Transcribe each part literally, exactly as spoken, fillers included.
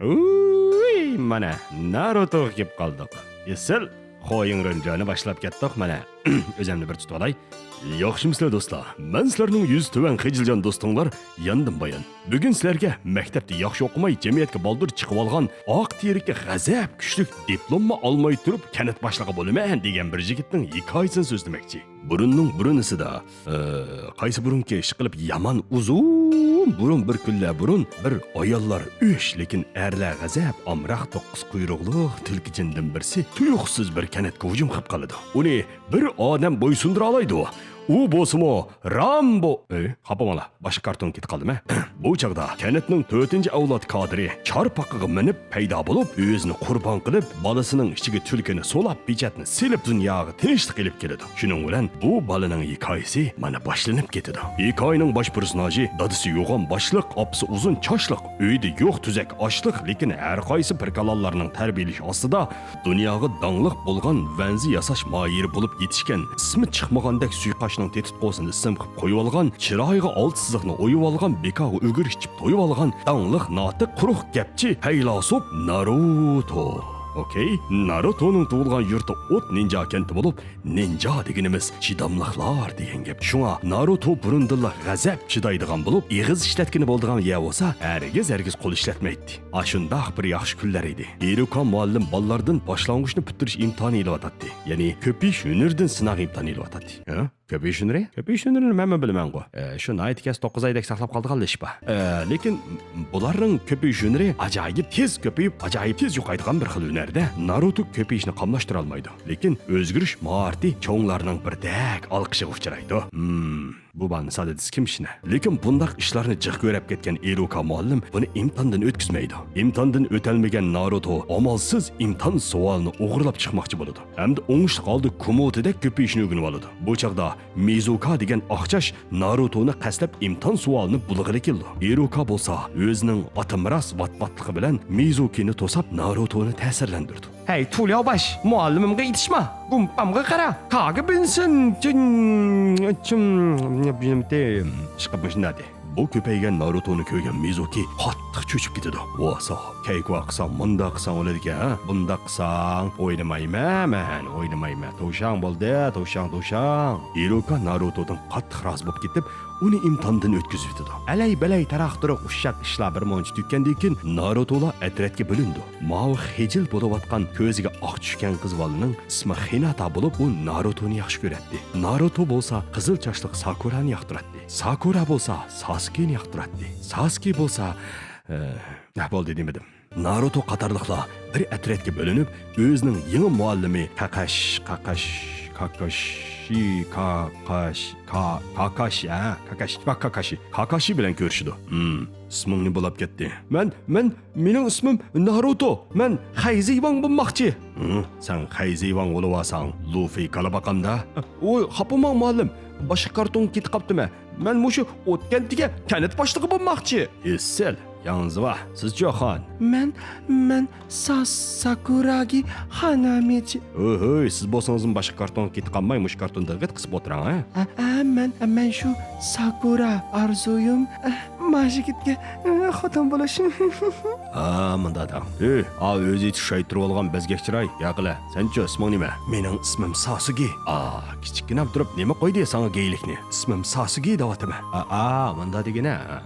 ئۇي، مانا، ناروتوغا كېلىپ قالدۇق. ئېسىل، خويۇڭرېنجانى باشلاپ كەتتۇق، مانا. ئۆزۈمنى بىر تۇتۇۋالاي. ياخشىمۇسىلەر دوستلار؟ مەن سىلەرنىڭ يۈزى تۆۋەن خىجىلجان دوستۇڭلار ياندىم بايان. بۈگۈن سىلەرگە مەكتەپتە ياخشى ئوقۇماي، جەمئىيەتكە بالدۇر چىقىۋالغان، ئاق تېرىكى غەزەپ كۈچلۈك، دىپلوممۇ ئالماي تۇرۇپ كەنت باشلىقى بولىمەن دېگەن بىر يىگىتنىڭ ھېكايىسىنى سۆزلىمەكچى. بۇرۇننىڭ بۇرۇنىسىدا، ئى، قايسى بۇرۇنكى، ئىشقىلىپ يامان ئۇزۇن بۇرۇن، بىر كۈنلەر بۇرۇن بىر ئاياللار ئۈچ، لېكىن ئەرلەر غەزەپ، ئامراق توققۇز قۇيرۇقلۇق تۈلكىجىندىن بىرسى تۇيۇقسىز بىر كەنتكە ھۇجۇم قىلىپ قالىدۇ. ئۇنى بىر ئادەم بويسۇندۇرالايدۇ. ئۇ بولسىمۇ رامبو. ئى، خاپا بولماڭلار، باشقا كارتون كېتىپ قالدىم، ھە؟ بۇ چاغدا كەنتنىڭ تۆتىنچى ئەۋلاد كادىرى چارپاقىغا مىنىپ پەيدا بولۇپ، ئۆزىنى قۇربان قىلىپ، بالىسىنىڭ ئىچىگە تۈلكىنى سولاپ، پېچەتنى سېلىپ، دۇنياغا تىنچلىق ئېلىپ كېلىدۇ. شۇنىڭ بىلەن بۇ بالىنىڭ ھېكايىسى مانا باشلىنىپ كېتىدۇ. ھېكايىنىڭ باش پېرسوناژى دادىسى يوغان باشلىق، ئاپىسى ئۇزۇن چاچلىق، ئۆيىدە يوق تۈزەك ئاشلىق، لېكىن ھەر قايسى پىركالانلارنىڭ تەربىيەلىشى ئاستىدا دۇنياغا داڭلىق بولغان ۋەنزى ياساش ماھىرى بولۇپ يېتىشكەن، ئىسمى چىقمىغاندەك سۇيىقاشنىڭ تېتىتقۇسىنى ئىسىم قىلىپ قويۇۋالغان، چىرايىغا ئالتە سىزىقنى ئويۇۋالغان، بىكارغا ئۆگۈرۈش ئىچىپ تويۇۋالغان داڭلىق ناتىق، قۇرۇق گەپچى، پەيلاسوپ ناروتو. ئوكەي، ناروتونىڭ تۇغۇلغان يۇرتى ئوت نىنجا كەنتى بولۇپ، نىنجا دېگىنىمىز چىداملىقلار دېگەن گەپ. شۇڭا ناروتو بۇرۇندىنلا غەزەپ چىدايدىغان بولۇپ، ئېغىز ئىشلەتكىنى بولىدىغان يەر بولسا، ھەرگىز، ھەرگىز قول ئىشلەتمەيتتى. ئاشۇنداق بىر ياخشى كۈنلەر ئىدى. ئېروكا مۇئەللىم بالىلاردىن باشلانغۇچنى پۈتتۈرۈش ئىمتىھانى ئېلىۋاتاتتى. يەنى كۆپىيىش ھۈنىرىدىن سىناق ئىمتىھانى ئېلىۋاتاتتى. ھە؟ كۆپىيىش ھۈنىرى؟ كۆپىيىش ھۈنىرىنى مەنمۇ بىلىمەنغۇ. ئە، شۇ ناھايىتى كەس توققۇز ئايدەك ساقلاپ قالىدىغانلا ئىش بار. ئە، لېكىن بۇلارنىڭ كۆپىيىش ھۈنىرى ئاجايىپ تېز كۆپىيىپ، ئاجايىپ تېز يوقايدىغان بىر خىل ھۈنەردە. ناروتو كۆپىيىشنى قاملاشتۇرالمايدۇ. لېكىن ئۆزگىرىش ماھارىتى چوڭلارنىڭ بىردەك ئالقىشىغا ئۇچرايدۇ. ھىم. بۇ بالىنى سادىدىسى كىم شىنە؟ لېكىن بۇنداق ئىشلارنى جىق كۆرەپ كەتكەن ئېروكا مۇئەللىم بۇنى ئىمتىھاندىن ئۆتكۈزمەيدۇ. ئىمتىھاندىن ئۆتەلمىگەن ناروتو ئامالسىز ئىمتىھان سوئالىنى ئوغرىلاپ چىقماقچى بولىدۇ. ھەمدە ئوڭۇشلۇق ھالدا كوموتىدەك كۆپىيىشنى ئۆگىنىۋالىدۇ. بۇ چاغدا مىزۇكا دېگەن ئاق چاچ ناروتونى قەستلەپ ئىمتىھان سوئالىنى بۇلغىلى كېلىدۇ. ئېروكا بولسا ئۆزىنىڭ ئاتىمىراس ۋات-ۋاتلىقى بىلەن مىزۇكىنى توساپ ناروتونى تەسىرلەندۈرىدۇ. ھەي، تۇلياۋ باش، مۇئەللىمىمگە ئېيتىشما! گۇمپامغا قارا! كاگا بىنسىن! چىن، چىن، بىنتىم. ئىشقىلىپ مۇشۇنداق دە. بۇ كۆپەيگەن ناروتونى كۆرگەن مىزۇكى قاتتىق چۆچۈپ كېتىدۇ. ۋاسا، كەيكۇۋا قىلساڭ، مۇنداق قىلساڭ بولىدىكەن، ھە؟ بۇنداق قىلساڭ، ئوينىمايمەن مەن، ئوينىمايمەن. توشاڭ بولدى، توشاڭ، توشاڭ. ئېروكا ناروتودىن قاتتىق رازى بولۇپ كېتىپ، ئۇنى ئىمتىھاندىن ئۆتكۈزۈۋېتىدۇ. ئەلەي-بەلەي، تاراق-تۇرۇق، ئۇششاق ئىشلار بىر مۇنچە تۈگىگەندىن كېيىن، ناروتولا ئەترەتكە بۆلۈنىدۇ. ماۋۇ خىجىل بولۇۋاتقان، كۆزىگە ئاق چۈشكەن قىز بالىنىڭ ئىسمى خىناتا بولۇپ، ئۇ ناروتونى ياخشى كۆرەتتى. ناروتو بولسا قىزىل چاچلىق ساكۇرانى ياقتۇراتتى. ساكۇرا بولسا ساسكىنى ياقتۇراتتى. ساسكى بولسا، ئە، بولدى دېمىدىم. ناروتو قاتارلىقلار بىر ئەترەتكە بۆلۈنۈپ، ئۆزىنىڭ يېڭى مۇئەللىمى قاقاش، قاقاش، كاكاشى، كاقاش، كا-، كاكاشى، ھە، كاكاشى، كاكاشى، كاكاشى بىلەن كۆرۈشىدۇ. ھىم، ئىسمىڭ نېمە بولاپ كەتتى؟ مەن، مەن، مېنىڭ ئىسمىم ناروتو. مەن خەيزىۋاڭ بولماقچى. ھىم، سەن خەيزىۋاڭ بولۇۋالساڭ، لۇفى كالا باقامدا. ۋوي، خاپا بولماڭ مۇئەللىم. باشقا كارتونغا كېتىپ قاپتىمەن. مەن مۇشۇ ئوت كەنتىگە كەنت باشلىقى بولماقچى. ئېسىل. ياڭزىۋا، سىزچۇ خان؟ مەن، مەن سا-، ساكۇراگى خانامىچى. ھۆي، ھۆي، سىز بولسىڭىزمۇ باشقا كارتونغا كېتىپ قالماي، مۇشۇ كارتوندا دىققەت قىسىپ ئولتۇرۇڭ، ھە؟ ئە، ئە، مەن، مەن شۇ ساكۇرا، ئارزۇيۇم، ئە، ماژىگىتكە، ئە، خوتۇن بولۇش. ھا، مۇنداق دەڭ. ھۆي، ئا، ئۆزى چىشايتۇرۇۋالغان بەزگەك چىراي. ياقىلە، سەنچۇ، ئىسمىڭ نېمە؟ مېنىڭ ئىسمىم ساسۇگى. ئا، كىچىككىنە تۇرۇپ نېمە قويدى ساڭا گەيلىكنى؟ ئىسمىم ساسۇگى دەۋاتىمەن. ئا، ئا، مۇنداق دېگىنە.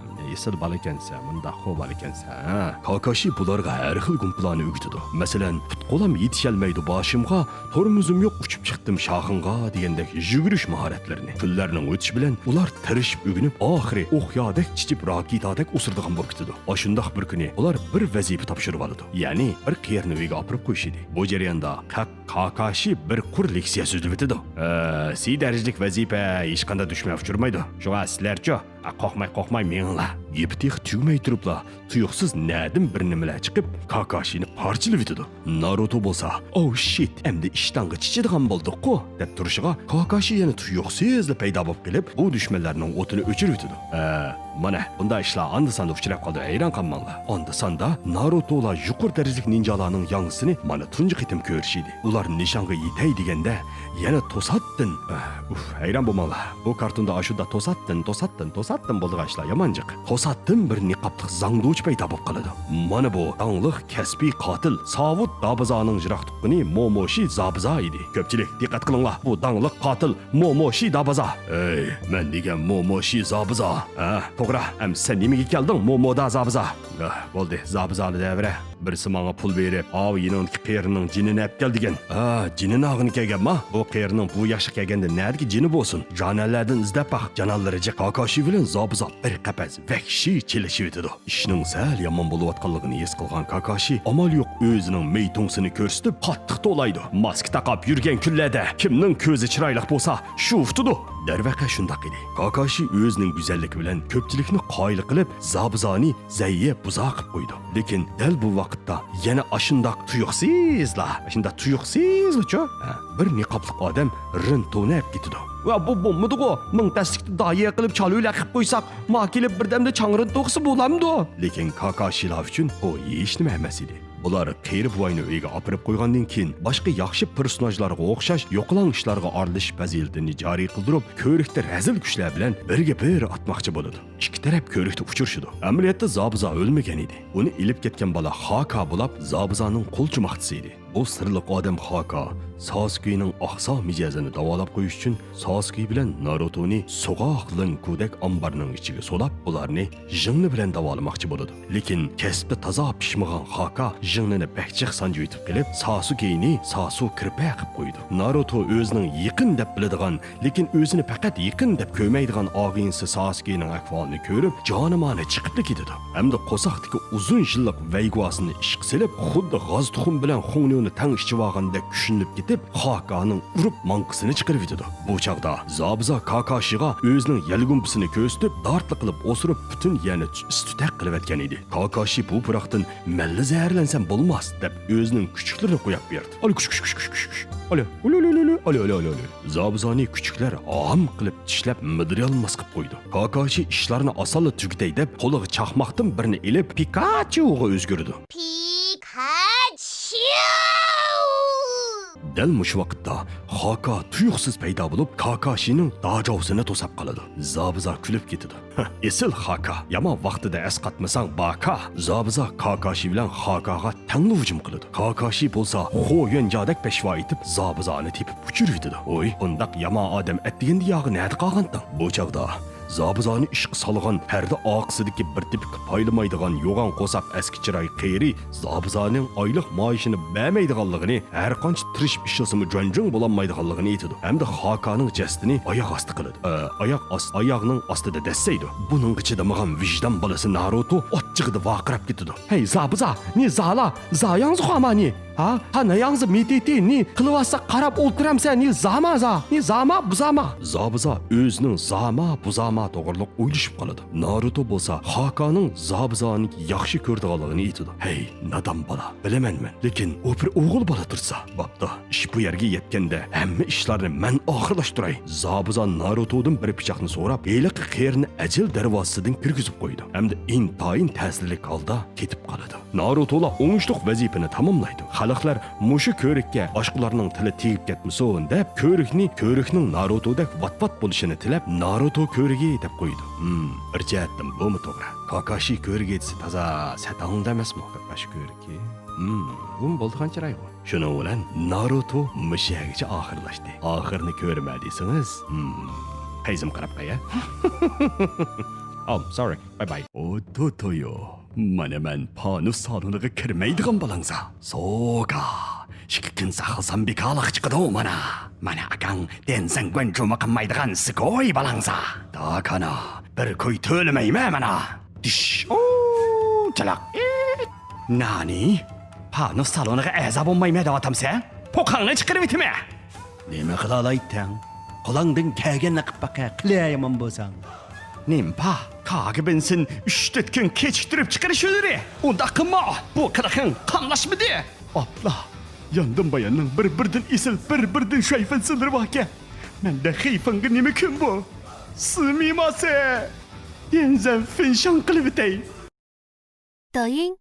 ئېسىل بالا ئىكەنسەن، مۇنداق خو بالا ئىكەنسەن، ھە؟ كاكاشى بۇلارغا ھەر خىل گۇمپىلارنى ئۆگىتىدۇ. مەسىلەن، پۇت-قولام يېتىشەلمەيدۇ باشىمغا، تورمۇزۇم يوق ئۇچۇپ چىقتىم شاخىڭغا دېگەندەك يۈگۈرۈش ماھارەتلىرىنى. كۈنلەرنىڭ ئۆتۈشى بىلەن ئۇلار تىرىشىپ ئۆگىنىپ، ئاخىرى ئوقيادەك چىچىپ راكېتادەك ئۇسسىدىغان بولۇپ كېتىدۇ. ئاشۇنداق بىر كۈنى ئۇلار بىر ۋەزىپە تاپشۇرۇۋالىدۇ. يەنى بىر قېرىنى ئۆيگە ئاپىرىپ قويۇش ئىدى. بۇ جەرياندا كاك-، كاكاشى بىر قۇر لېكسىيە سۆزلىۋېتىدۇ. ئە، سى دەرىجىلىك ۋەزىپە ھېچقانداق دۈشمەن ئۇچرىمايدۇ. شۇڭا سىلەرچۇ، ئا، قورقماي، قورقماي مېڭىڭلار. گېپى تېخى تۈگىمەي تۇرۇپلا، تۇيۇقسىز نەدىن بىر نېمىلەر چىقىپ، كاكاشىنى پارچىلىۋېتىدۇ. ناروتو بولسا، «ئوۋ، شىت، ئەمدى ئىشتانغا چىچىدىغان بولدۇققۇ» دەپ تۇرۇشىغا، كاكاشى يەنە تۇيۇقسىزلا پەيدا بولۇپ قېلىپ، بۇ دۈشمەنلەرنىڭ ئوتىنى ئۆچۈرۈۋېتىدۇ. ئە، مانا، بۇنداق ئىشلار ئاندا-ساندا ئۇچراپ قالىدۇ، ھەيران قالماڭلار. ئاندا-ساندا ناروتولا يۇقىرى دەرىجىلىك نىنجالارنىڭ ياڭزىسىنى مانا تۇنجى قېتىم كۆرۈشى ئىدى. ئۇلار نىشانغا يېتەي دېگەندە، يەنە توساتتىن، ئە، ئۇف، ھەيران بولماڭلار. بۇ كارتوندا ئاشۇنداق توساتتىن، توساتتىن، توساتتىن بولىدىغان ئىشلار يامان جىق. ساتتىن بىر نىقابلىق زاڭدۇچى پەيدا بولۇپ قالىدۇ. مانا بۇ داڭلىق كەسپىي قاتىل ساۋۇت دابىزانىڭ يىراق تۇغقىنى موموشى زابىزا ئىدى. كۆپچىلىك، دىققەت قىلىڭلار، بۇ داڭلىق قاتىل موموشى دابىزا. ئەي، مەن دېگەن موموشى زابىزا. ھە، توغرا. ئەمدى سەن نېمىگە كەلدىڭ، مومودا زابىزا؟ ھە، بولدى، زابىزالى دەۋرە. بىرسى ماڭا پۇل بېرىپ، ئاۋۇ يېنىڭدىكى قېرىنىڭ جېنىنى ئەپ كەل دېگەن. ھە، جېنىنى ئالغىلى كەلگەنما؟ بۇ قېرىنىڭ بۇ ياشقا كەلگەندە نەدىكى جېنى بولسۇن؟ جانەنلەردىن ئىزدەپ باق. جانانلىرى جىق كاكاشى بىلەن زابىزا بىر قەپەس ۋەھشىي چېلىشىۋېتىدۇ. ئىشنىڭ سەل يامان بولۇۋاتقانلىقىنى ھېس قىلغان كاكاشى ئامال يوق ئۆزىنىڭ مېيى تۇڭسىنى كۆرسىتىپ قاتتىق توۋلايدۇ. ماسكا تاقاپ يۈرگەن كۈنلەردە كىمنىڭ كۆزى چىرايلىق بولسا، شۇ ئۇتىدۇ. دەرۋەقە شۇنداق ئىدى. كاكاشى ئۆزىنىڭ گۈزەللىكى بىلەن كۆپچىلىكنى قايىل قىلىپ، زابىزانى زەييە بۇزا قىلىپ قويىدۇ. لېكىن دەل بۇ ۋاقىتتا يەنە ئاشۇنداق تۇيۇقسىزلا، ئاشۇنداق تۇيۇقسىزلىچۇ، ھە، بىر نىقابلىق ئادەم رېنتونى ئەپ كېتىدۇ. ۋە بۇ بولمىدىغۇ، مىڭ تەسلىكتە دائىيە قىلىپ چالۋىلەر قىلىپ قويساق، ما كېلىپ بىردەمدە چاڭرىن توقۇسا بولامدۇ؟ لېكىن كاكاشىلار ئۈچۈن بۇ ھېچنېمە ئەمەس ئىدى. ئۇلار قېرى بوۋاينى ئۆيگە ئاپىرىپ قويغاندىن كېيىن، باشقا ياخشى پېرسوناژلارغا ئوخشاش يوقىلاڭ ئىشلارغا ئارىلىشىش پەزىلىتىنى جارى قىلدۇرۇپ، كۆۋرۈكتە رەزىل كۈچلەر بىلەن بىرگە بىر ئاتماقچى بولىدۇ. ئىككى تەرەپ كۆۋرۈكتە ئۇچرىشىدۇ. ئەمەلىيەتتە زابىزا ئۆلمىگەن ئىدى. ئۇنى ئېلىپ كەتكەن بالا خاكا بولاپ، زابىزانىڭ قولچىماقچىسى ئىدى. بۇ سىرلىق ئادەم خاكا ساسۇكېنىڭ ئاقسا مىجەزىنى داۋالاپ قويۇش ئۈچۈن ساسۇكې بىلەن ناروتونى سوغۇق لىڭكۇدەك ئامبارنىڭ ئىچىگە سولاپ، ئۇلارنى ژىڭنە بىلەن داۋالىماقچى بولىدۇ. لېكىن كەسىپتە تازا پىشمىغان خاكا ژىڭنىنى بەك جىق سانجىۋېتىپ قېلىپ، ساسۇكېنى ساسۇ كىرپە قىلىپ قويىدۇ. ناروتو ئۆزىنىڭ يېقىن دەپ بىلىدىغان، لېكىن ئۆزىنى پەقەت يېقىن دەپ كۆرمەيدىغان ئاغىنىسى ساسۇكېنىڭ ئەھۋالىنى كۆرۈپ، جانىمانى چىقىپلا كېتىدۇ. ھەمدە قورساقتىكى ئۇزۇن يىللىق ۋەيگۇاسىنى ئىشقا سېلىپ، خۇددى غاز تۇخۇم بىلەن خۇڭنيۇنى تەڭ ئىچىۋالغاندەك كۈشىنىپ كېتىپ، خاكانىڭ ئۇرۇپ ماڭقىسىنى چىقىرىۋېتىدۇ. بۇ چاغدا زابىزا كاكاشىغا ئۆزىنىڭ يەلگۈمپىسىنى كۆرسىتىپ، دارتلا قىلىپ ئوسۇرۇپ، پۈتۈن يەرنى ئىس-تۈتەك قىلىۋەتكەن ئىدى. كاكاشى بۇ پۇراقتىن مەنلا زەھەرلەنسەم بولماس دەپ، ئۆزىنىڭ كۈچۈكلىرىنى قويۇپ بېرىدۇ. ئالە كۈچ، كۈچ، كۈچ، كۈچ، كۈچ. ئالە، ئۇلۇ، ئۇلۇ، ئۇلۇ، ئۇلۇ. ئالە، ئالە، ئالە، ئالە. زابىزانى كۈچۈكلەر ھام قىلىپ چىشلەپ مىدىرىيالماس قىلىپ قويىدۇ. كاكاشى ئىشلارنى ئاسانلا تۈگىتەي دەپ، قولىغا چاقماقتىن بىرنى ئېلىپ، پىكاچۇغا ئۆزگۈرىدۇ. پىكاچۇ! دەل مۇشۇ ۋاقىتتا خاكا تۇيۇقسىز پەيدا بولۇپ، كاكاشىنىڭ داجاۋسىنى توساپ قالىدۇ. زابىزا كۈلۈپ كېتىدۇ. ئېسىل خاكا، يامان ۋاقتىدا ئەسقاتمىساڭ باكا. زابىزا كاكاشى بىلەن خاكاغا تەڭلا ھۇجۇم قىلىدۇ. كاكاشى بولسا خو يۈەنجادەك پەشۋا ئېتىپ، زابىزانى تېپىپ ئۇچۇرۇۋېتىدۇ. ھوي، بۇنداق يامان ئادەم ئەتىگەندە ياغى نەدە قالغانتىڭ؟ بۇ چاغدا زابىزانى ئىشقا سالغان پەردە ئارقىسىدىكى بىر تېپىككە پايلىمايدىغان يوغان قورساق ئەسكى چىراي قېرى زابىزانىڭ ئايلىق مائاشىنى بەرمەيدىغانلىقىنى، ھەرقانچە تىرىشىپ ئىشلىسىمۇ جۇەنجۇڭ بولالمايدىغانلىقىنى ئېيتىدۇ ھەمدە خاكانىڭ جەسىتىنى ئاياغ ئاستى قىلىدۇ. ئە، ئاياغ ئاست-، ئاياغنىڭ ئاستىدا دەسسەيدۇ. بۇنىڭغا چىدىمىغان ۋىجدان بالىسى ناروتو ئاچچىقىدا ۋارقىراپ كېتىدۇ. ھەي، زابىزا، نى زالا، زاياڭزى خۇاما نى. ھا؟ ھا، ناياڭزى مېتېتى نى قىلىۋاتسا قاراپ ئولتۇرامسەن نى زاما زا، نى زاما بۇزاما. زابىزا ئۆزىنىڭ زاما بۇزاما توغرىلىق ئويلىشىپ قالىدۇ. ناروتو بولسا خاكانىڭ زابىزانى ياخشى كۆرىدىغانلىقىنى ئېيتىدۇ. ھەي، نادان بالا، بىلىمەن مەن، لېكىن ئۇ بىر ئوغۇل بالا تۇرسا. بوپتۇ، ئىش بۇ يەرگە يەتكەندە ھەممە ئىشلارنى مەن ئاخىرلاشتۇراي. زابىزان ناروتودىن بىر پىچاقنى سوراپ، ھېلىقى قېرىنى ئەجەل دەرۋازىسىدىن كىرگۈزۈپ قويىدۇ ھەمدە ئىنتايىن تەسىرلىك ھالدا كېتىپ قالىدۇ. ناروتولا ئوڭۇشلۇق ۋەزىپىنى تاماملايدۇ. خەلقلەر مۇشۇ كۆۋرۈككە باشقىلارنىڭ تىلى تېگىپ كەتمىسۇن دەپ، كۆۋرۈكنى كۆۋرۈكنىڭ ناروتودەك ۋات-ۋات بولۇشىنى تىلەپ، ناروتو كۆۋرۈكى دەپ قويىدۇ. ھىم، بىر جەھەتتىن بۇمۇ توغرا. كاكاشى كۆۋرۈكى دېسە تازا سەت ئاڭلىدى ئەمەسمۇ؟ كاكاشى كۆۋرۈكى. ھىم، بۇمۇ بولىدىغان چىرايغۇ. شۇنىڭ بىلەن ناروتو مۇشۇ يەرگىچە ئاخىرلاشتى. ئاخىرىنى كۆرىمەن دېسىڭىز، ھىم، پەيزىم قاراپ قويە. ئام، سوررى. باي باي. ئو، توتويو. مانا مەن پانۇس سالونىغا كىرمەيدىغان بالاڭزا. سوگا. ئىككى كۈن ساقلىسام بىكارلىققا چىقىدۇ مانا. مانا ئاكاڭ دەنسەن گۇەنجۇمۇ قىلمايدىغان سىكوي بالاڭزا. داكانا. بىر كوي تۆلىمەيمەن مانا. دىش. ئو، چالاق. نانى؟ پانۇس سالونىغا ئەزا بولمايمەن دەۋاتامسەن؟ پوقاڭنى چىقىرىۋېتىمەن. نېمە قىلالايتتىڭ؟ قولۇڭدىن كەلگەننى قىپ باقە، قىلە يامان بولساڭ. نېمپا، كاگا بىنسىن ئۈچ تۆت كۈن كېچىكتۈرۈپ چىقىرىش ھۈنىرى. ئۇنداق قىلما، بۇ قىلىقىڭ قاملاشمىدى. ئاپلا، ياندىن باياننىڭ بىر-بىرىدىن ئېسىل، بىر-بىرىدىن شۇەيفېنسىنلىرى باركەن. مەندە خېيفېڭغا نېمە كۈن بۇ؟ سىمىماسې! يەنزەن فىنشاڭ قىلىۋېتەي. 抖音、